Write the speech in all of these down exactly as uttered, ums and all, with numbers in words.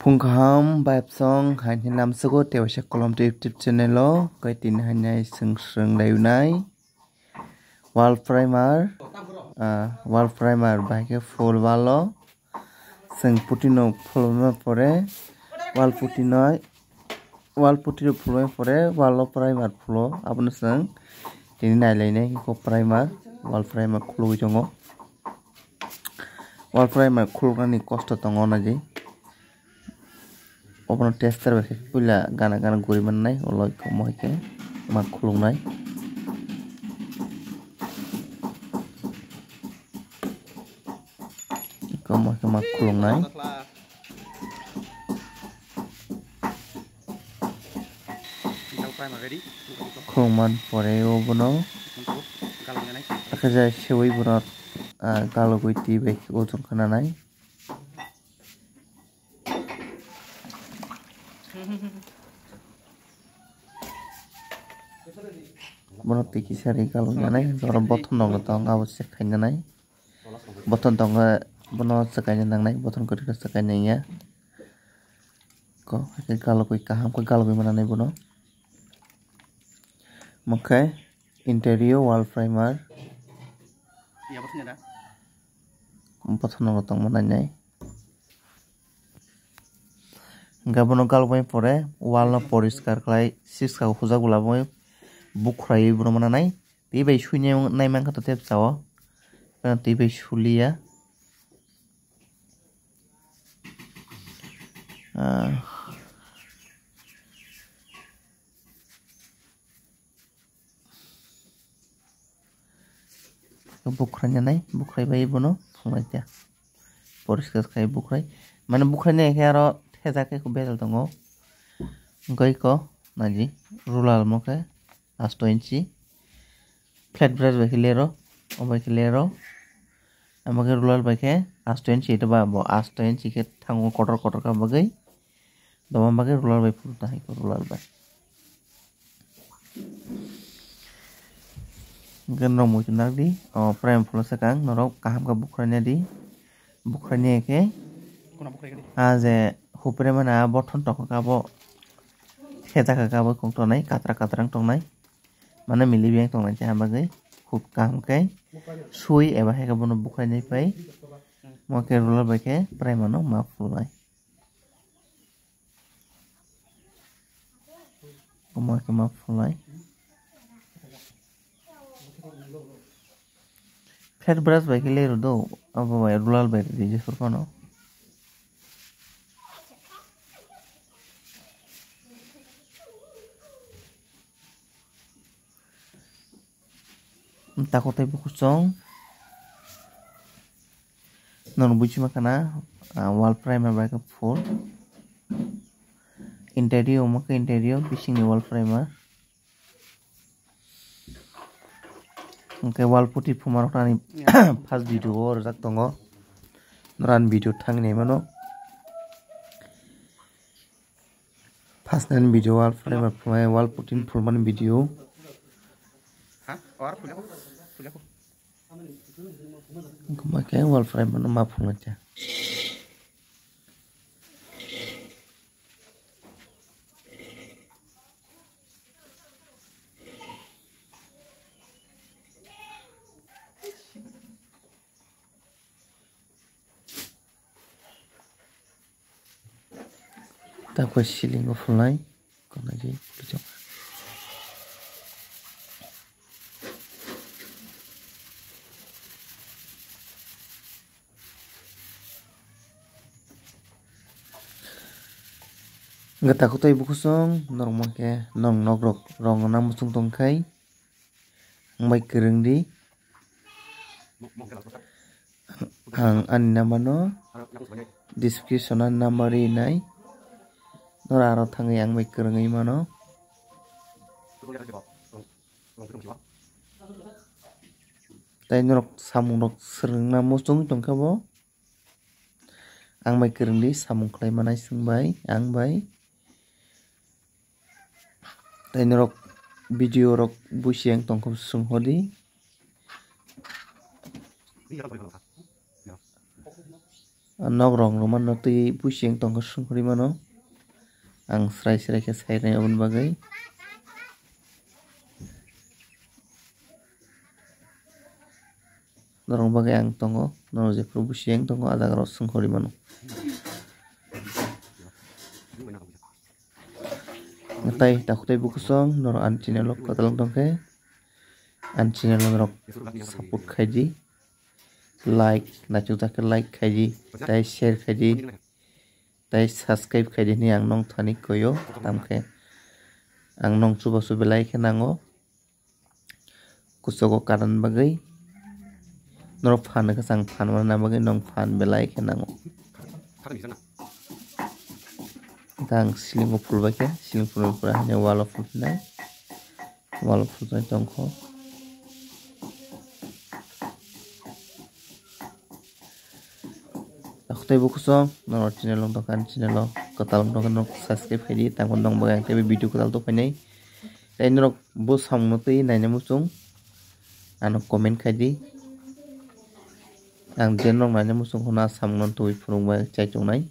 Phung kaham, bayapsong, haini lamsogo, tewaisa kolom tu YouTube channel o, kai tini hainai seng seng lainai. Wall primer, ah, wall primer, bai khe full wall o, seng puti no phulma pore, wall puti no, wall puti no phulma pore, wall o primer phulo, abono seng tini nailainai, ko primer, wall primer khulugwi tongo. Wall primer khuluknani kosto tongo naidi. Obono tester bai khe puila gana gana guri mannai, ulo iko mohai khe ma khuluknai. Iko mohai khe ma khuluknai. Khulukman pore obono akhe jai sewi bono, ah, galogwi twi bai khe ojom khananai. Bono twi kisa ri galoknanai, oro bothon rok tong abo check khainanai. Bothon tongo, bono swkaina nangnai, bothon kwrwi khe swkaina ya. Ko, haikhe galogwi kaham khe galogwi mananai bono. Omo khe interior wall primer. Bothon rok tongma nainai. Hingke bono galgoi pore wall no poriskar khlai siska hujak bo laboi bukhrai bono mananai tei bai sui nai mankha to tei bwsao tei bai suliya. Ah. Bukhrai nanai, bukhrai bai bono phunglai tia. Poriskar khai bukhrai. Mane bukhrai nai khe aro thejak khe bejal tongo. Hwnkhe iko naidi ruler mo khe asto inchi. Flat brush bai khe lero, o bai khe lero. Amo khe ruler bai khe asto inchi, ito ba bo asto inchi khe thango kotor kotor kha bagwi. Doman bagwi ruler bai phuru ta hai ko ruler bai. Hwnkhe norok muitu narwkdi, o prime pholo swkang norok kaham khe bukhraina di, bukhraina khe. Kuna bukhrai khe di. A je hupre mana bothon tongkha khe abo khejak kha khe abo kok tongnai, katra katra wng tongnai, mane mili biyang tongnai, tei ha bagwi hub kaham khe sui eba hai khe bono bukhrainai pai, mo khe ruler bai khe prime no ma phulnai. Koma koma phulai. Flat brush bai khe lerw do, abo bai ruler bai rw di jephuru phano. Tako tei bukuchung. Nono buchima khana, ah, wall primer bai khe full. Interior, omo khe interior, bisingni wall primer. Hwnkhe wall putty phuma rok ani first video o rwjak tongo. Norok ani video thangwi naimano. First time video wall primer phulmani, wall putty phulmani video. Wngkha khe wall primer no ma phulnai khe. Tako ceiling o phulnai, konai je phuljak. Hwnkhe tako tei bukhusong norok mankhe nong nok rok rong nang muchung tongkhai. Ang bai kwrwng di. Ang ani number no description o number rinai. Nora aro thangwi ang bai kwrwngwi mano. Tai norok samung rok swrwngna muchung tongkha bo. Ang bai kwrwng di samung khlai manai chwng bai, ang bai. Tai norok video rok buisi ang tongkha swnghor di. Nok rong rwmano twi busi wng tongkha songkhorwi mano. Ang srai srai khe sainai aboni bagwi. Norok bagwi ang tongo, norok jephuru busi wng tongo, ah jaga rok songkhorwi mano. Tei takhuk tei bukhusong norok ani channel o kwtal wng tongkhe, ani channel o norok support khaidi, like, naithok jak khe like khaidi, tei share khaidi, tei subscribe khaidi hinwi ang nong thani koyo, tamkhe ang nong chubachu belai khe nango. Kuchugo kanan bagwi norok phan kwchang phan manna bagwi nong phan belai khe nango. Tang silingo phulbai khe, siling phulbai pura hwnwi walo phulphinai, walo phulphinai tongkho. Takhuk tei bukhusong norok channel wng tongkha, ani channel o kwtal wng tongkha, norok subscribe khaidi, tamo nong bagwi ang teibo video kwtal tubuphainai. Tei norok bo samungno twi naina muchung ano comment khaidi. Ang je norok naina muchung hwnna samungno twi phunukbai chai tongnai.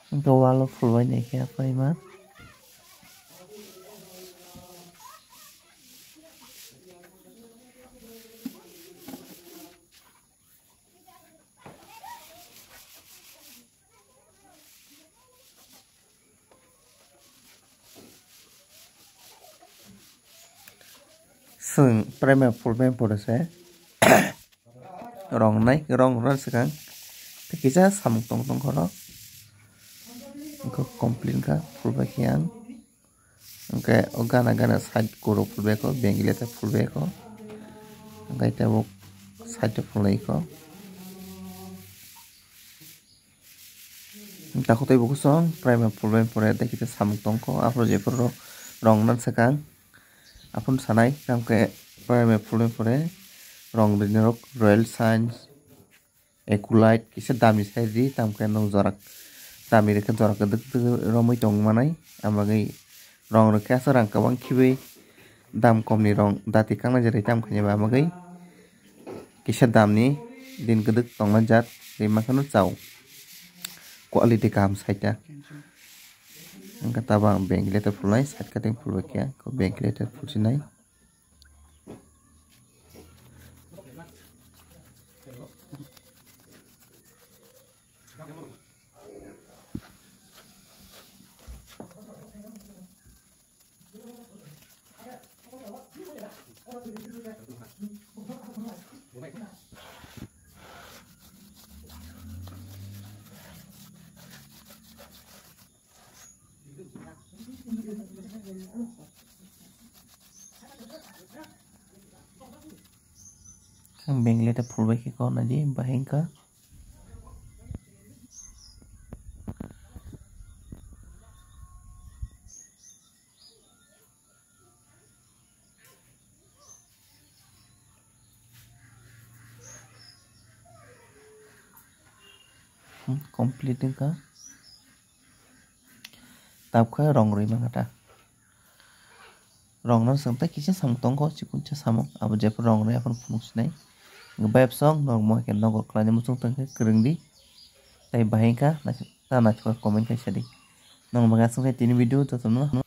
Hwnkhe walo phulbai naikhe apaima. Chwng primary phulbai pore se rong nai, rong rwna swkang tei kisa samung tong tong khoro. Wngkha complete wngkha, phulbai khe ang. Hwnkhe o gana gana side koro phulbai kho, bengile ta phulbai kho. Hwnkhe tabuk side o phulai kho. Takhuk tei bukhusong primary phulbai pore tei kisa samung tongkho, aphuru jephuru rok rong nan swkang. Aphuru sanai, tamkhe primary phulbai pore rong rinirok Royal Science, Ecolite, kisa damni sai ri, tamkhe nwng jora damni rikhe jora kwdwk kwdwk romwi tong manai, abagwi rong rwkhe aswk rang kwbang khibi dam komni rong dati kangnai jerai tamkhe ba abagwi. Kisa damni din kwdwk tongna jat rimma kheno chao, quality kaham saita. Wngkha tabang ventilator phulnai, side cutting phulbai khe ventilator phulsinai. Ang bengle ta phulbai khe kok naidi bahai wngkha. Hmm, complete wngkha. Tabukhe rong rwi mankha ta. Rong no swng tei kisa samung tongkho, chikonsa samung. Abo jephru rong rwi aphuru phunuk sinai. Bayapsong norok mohai khe nogo khlaina muchung tongkhe kwrwngdi. Tei bahai wngkha, ta naithok comment khe sadi. Nong bagwi aswk tini video jotono.